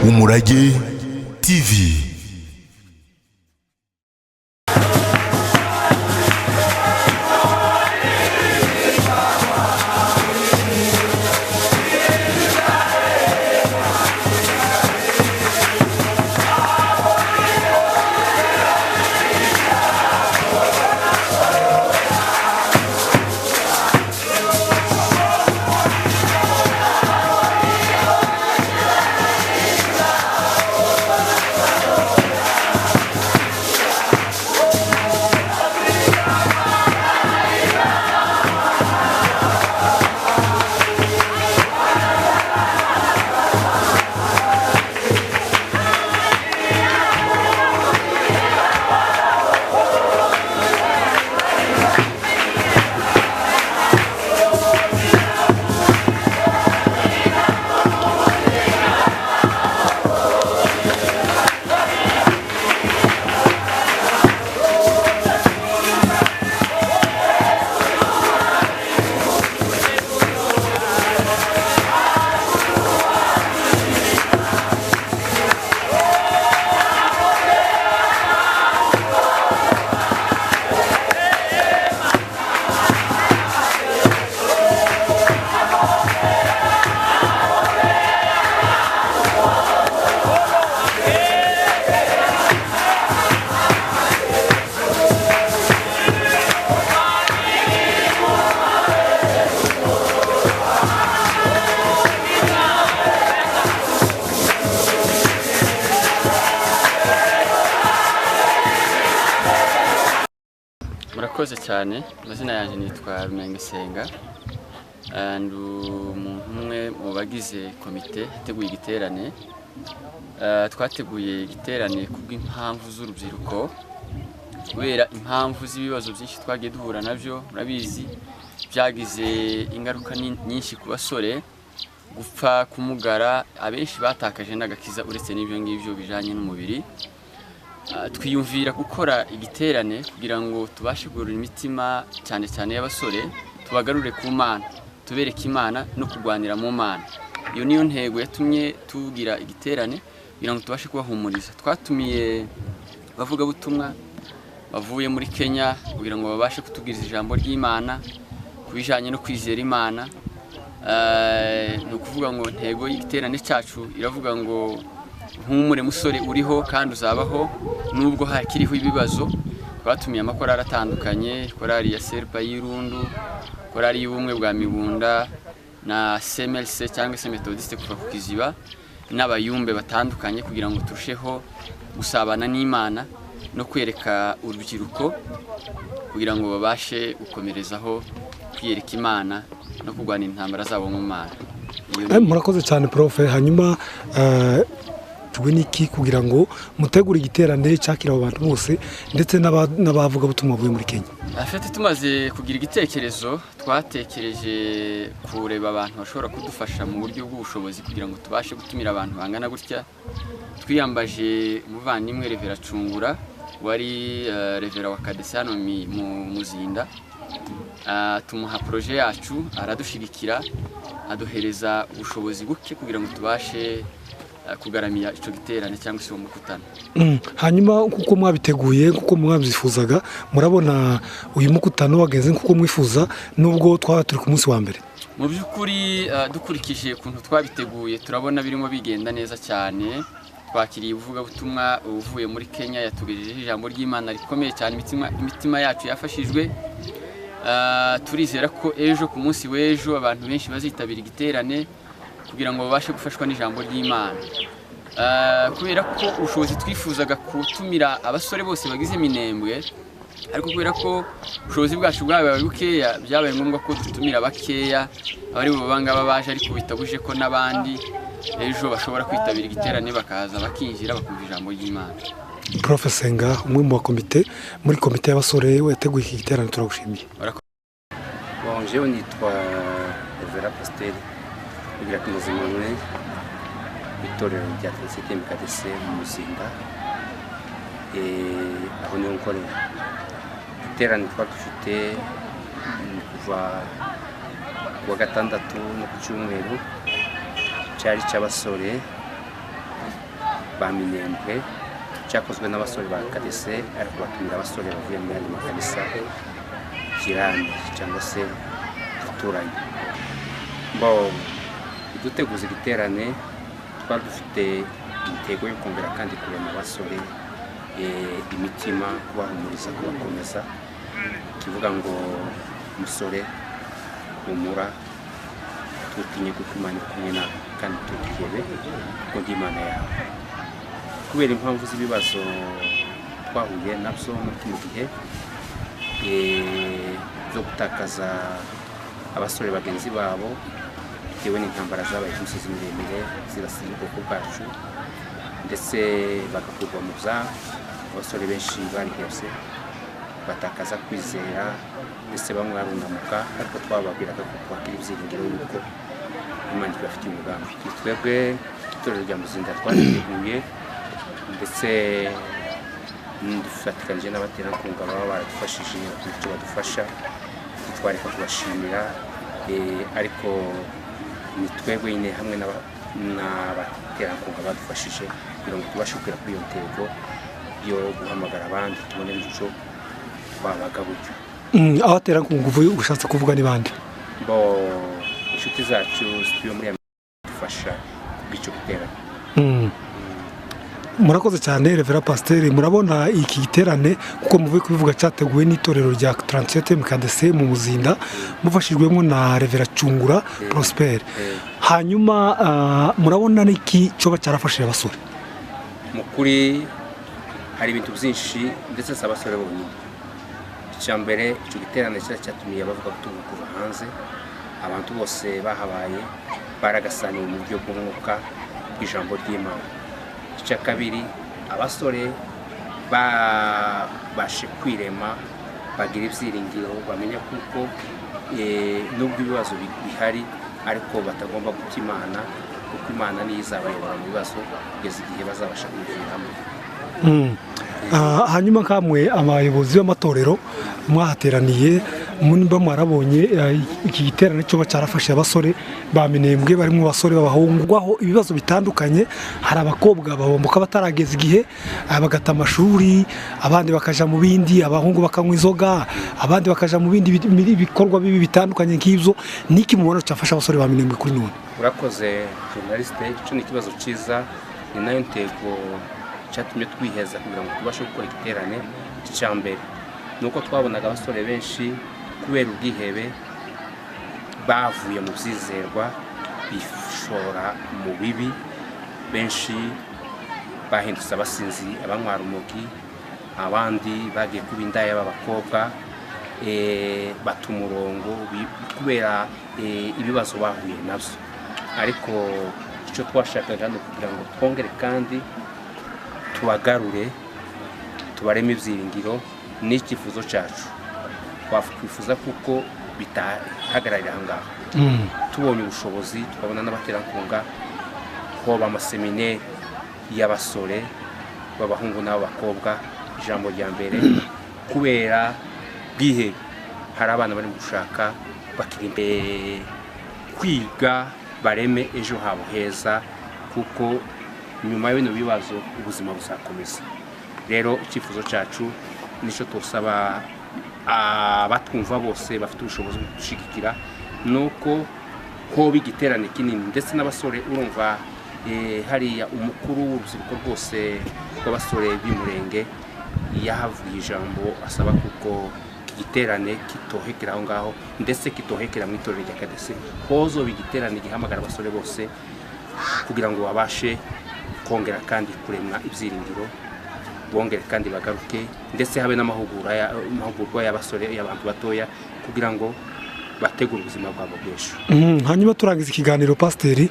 Umurage TV. Murakoze cyane. Amazina yanjye nitwa Rumengisenga, ndi umuntu umwe mu bagize komite iteguye igiterane. Twateguye igiterane kubw'impamvu z'urubyiruko, kubera impamvu z'ibibazo byinshi twagiye duhura nabyo. Murabizi, byagize ingaruka nyinshi ku basore, gupfa, kumugara, abenshi batakaje n'agakiza uretse n'ibyo ngibyo bijanye n'umubiri. Twiyumvira gukora igiterane kugira ngo tubashe kugarura imitima cyane cyane y'abasore, tubagarure ku Mana, tubereke Imana no kurwanira mu Mana. Iyo niyo ntego yatumye tugira igiterane, kugira ngo tubashe kubahumuriza. Twatumiye abavugabutumwa bavuye muri Kenya kugira ngo babashe kutubwiriza ijambo ry'Imana ku bijanye no kwizera Imana. Ni ukuvuga ngo intego y'igiterane cyacu iravuga ngo ntumure musore uriho kandi uzabaho nubwo hakiriho ibibazo. Twatumiye amakorali atandukanye, korali ya Serpa y'Irundu, korali y'ubumwe bwa Mibunda na CMLC cyangwa se Methodiste kuva ku Kiziba, n'abayumbe batandukanye, kugira ngo turusheho gusabana n'Imana no kwereka urubyiruko kugira ngo babashe gukomerezaho kwiyereka Imana no kurwana intambara zabo mu Mana. Murakoze cyane Prof. Hanyuma niki kugira ngo mutegure igiterane cyakira abo bantu bose ndetse n'abavuga butumwa bavuye muri Kenya? Afite tumaze kugira igitekerezo, twatekereje kureba abantu bashobora kudufasha mu buryo bw'ubushobozi kugira ngo tubashe gutumira abantu bangana gutya. Twiyambaje umuvandimwe Revera Cungura wari Revera wa Kadesi hano mu Muzinda, tumuha projet yacu, aradushigikira, aduhereza ubushobozi buke kugira ngo tubashe kugaramira ico giterane cyangwa se uwo mukutano. Hanyuma kuko mwabiteguye, kuko mwabyifuzaga, murabona uyu mukutano wagenze kuko mwifuza nubwo twaba turi ku munsi wa mbere? Mu by'ukuri dukurikije ukuntu twabiteguye, turabona birimo bigenda neza cyane. Twakiriye ubuvugabutumwa uvuye muri Kenya, yatugejejeho ijambo ry'Imana rikomeye cyane, imitima yacu yafashijwe. Turizera ko ejo ku munsi w'ejo abantu benshi bazitabira igiterane kugira ngo babashe gufashwa n'ijambo ry'Imana. Kubera ko ubushobozi twifuzaga gutumira abasore bose bagize Minembwe, ariko kubera ko ubushobozi bwacu bwabaye bukeya, byabaye ngombwa ko dutumira bakeya abari bo bangaba baje, ariko bitabuje ko n'abandi ejo bashobora kwitabira igiterane bakaza bakinjira bakumva ijambo ry'Imana. Prof Senga, umwe mu bakomite muri komite y'abasore yateguye iki giterane, turagushimiye. Bon, jewe nitwa Revera Pasteur kugira Emmanuel, itorero rya 37 KDC mu Muzinda, aho niho nkorera. Iterane twari dufite kuva kuwa gatandatu no ku cyumweru cyari cy'abasore. ba Minembwe cyakozwe n'abasore ba Kadese, ariko batumira abasore bavuye mu yandi makanisa jirani cyangwa se duturanye. Bo duteguza igiterane twari dufite intego yo kongera kandi kurema abasore imitima, kubahumuriza, kubakomeza, kivuga ngo musore humura, tutinye kuko Imana iri kumwe nawe kandi tukihebe kuko ndi Imana yawe. Kubera impamvu z'ibibazo twahuye nabyo muri kino gihe zo gutakaza abasore bagenzi babo bitewe n'intambara zabaye ku misozi miremire zibasiye ubwoko bwacu, ndetse bagakurwa mu byabo. Abasore benshi barihebye batakaza kwizera, ndetse bamwe barunamuka, ariko twababwiraga ko kwakira ibyiringiro yuko Imana ibafitiye umugambi. Twebwe itorero rya Muzinda twariteguye, ndetse dufatikanije n'abaterankunga baba baradufashije icyo badufasha, ntitwareka kubashimira, ariko ni twebwe nyine hamwe n'abaterankunga badufashije kugira ngo tubashe kugera kuri iyo ntego yo guhamagara abandi tubone n'icyo twabaga buryo. Abaterankunga ushatse kuvuga ni bande? Bo inshuti zacu zituye muri Amerika dufasha kubw'icyo giterane. Murakoze cyane Revera Pasiteri. Murabona iki giterane kuko muvuye kubivuga cyateguwe n'itorero rya 37 MKDC mu Muzinda, mufashijwemo na Revera Cyungura Prosper. Hanyuma murabona n'iki cyoba cyarafashije abasore? Mu kuri hari ibintu byinshi, ndetse si abasore bonyine. Icya mbere, icyo giterane cyatumiye abavuga ubutumwa kuva hanze, abantu bose bahabaye baragasaniwe mu buryo bw'umwuka bw'ijambo ry'Imana. Icya kabiri, abasore babashe kwirema, bagira ibyiringiro, bamenya kuko nubwo ibibazo bihari ariko batagomba guta Imana, kuko Imana niyo izabayobora mu bibazo kugeza igihe bazabasha kubiviramo. Hanyuma nkamwe abayobozi b'amatorero mwahateraniye, nimba mwarabonye iki giterane cyo cyarafashe abasore ba Minembwe, barimo abasore b'abahungu aho ibibazo bitandukanye, hari abakobwa babomboka batarageza igihe bagata amashuri, abandi bakaja mu bindi, abahungu bakanywa inzoga, abandi bakaja mu bindi bikorwa bibi bitandukanye nk'ibyo. Niki mubona cyafasha abasore ba Minembwe kuri none? Urakoze journaliste, icyo ni ikibazo cyiza, ni nayo ntego cyatumye twiheza kugira ngo tubashe gukora igiterane. Icya mbere ni uko twabonaga abasore benshi kubera ubwihebe bavuye mu byizerwa bishora mu bibi, benshi bahindutse abasinzi, abanywa urumogi, abandi bagiye kuba indaya b'abakobwa, bata umurongo kubera ibibazo bahuye nabyo. Ariko icyo twashakaga ni ukugira ngo twongere kandi tubagarure, tubareme ibyiringiro. N'icyifuzo cyacu twakwifuza kuko bitahagararira aha ngaha. Tubonye ubushobozi tukabona n'abaterankunga, hoba amasemineri y'abasore b'abahungu n'ab'abakobwa. Ijambo rya mbere, kubera bwihebe hari abana bari gushaka bakiri kwiga, bareme ejo habo heza, kuko nyuma y'ibino bibazo ubuzima buzakomeza. Rero icyifuzo cyacu nicyo tusaba abatwumva bose bafite ubushobozi bwo kudushigikira, nuko hoba igiterane kinini, ndetse n'abasore. Urumva hariya umukuru w'urubyiruko rwose rw'abasore b'Umurenge yahavuye ijambo asaba kuko igiterane kitohekera aho ngaho, ndetse kitohekera mu itorero rya Kadese, hozoba igiterane gihamagara abasore bose kugira ngo babashe kongera kandi kuremwa ibyiringiro, bongere kandi bagaruke, ndetse habe n'amahugurwa y'abasore y'abantu batoya kugira ngo bategure ubuzima bwabo bw'ejo. Hanyuma turangiza ikiganiro Pasiteri,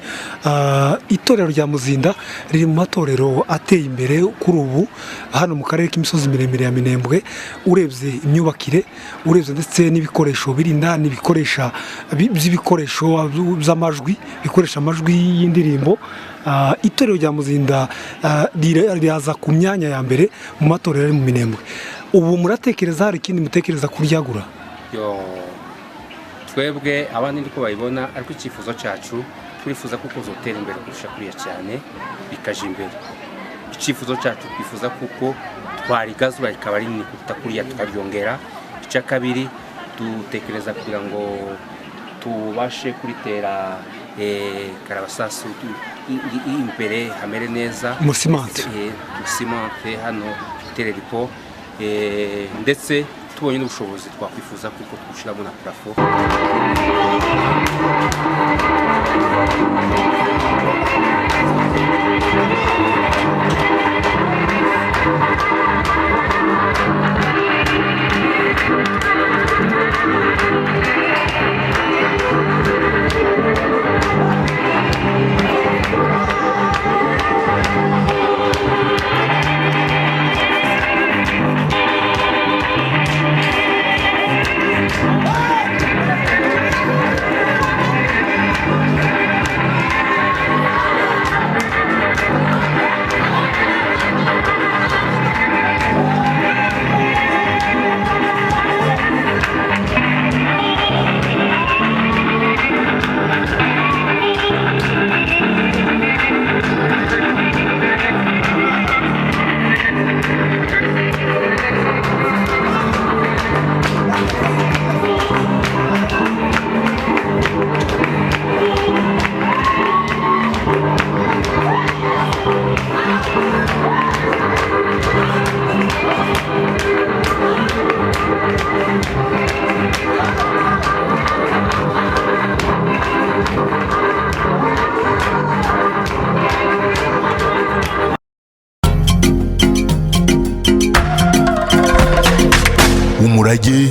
itorero rya Muzinda riri mu matorero ateye imbere kuri ubu hano mu karere k'imisozi miremire ya Minembwe. Urebye imyubakire, urebye ndetse n'ibikoresho birinda n'ibikoresha by'ibikoresho by'amajwi, bikoresha amajwi y'indirimbo, itorero rya Muzinda riraza ku myanya ya mbere mu matorero ari mu Minembwe. Ubu muratekereza hari ikindi mutekereza kuryagura? Twebwe abandi niko bayibona, ariko icyifuzo cyacu turifuza kuko uzotera imbere kurusha kuriya cyane, bikaja imbere. Icyifuzo cyacu, twifuza kuko twarigazura rikaba rinini kuruta kuriya, tukaryongera. Icya kabiri, dutekereza kugira ngo tubashe kuritera karabasasu imbere hamere neza. Musimante. Dusimante hano, dutere ripo, ndetse tubonye n'ubushobozi twakwifuza kuko twushyiramo na plafond. Umurage.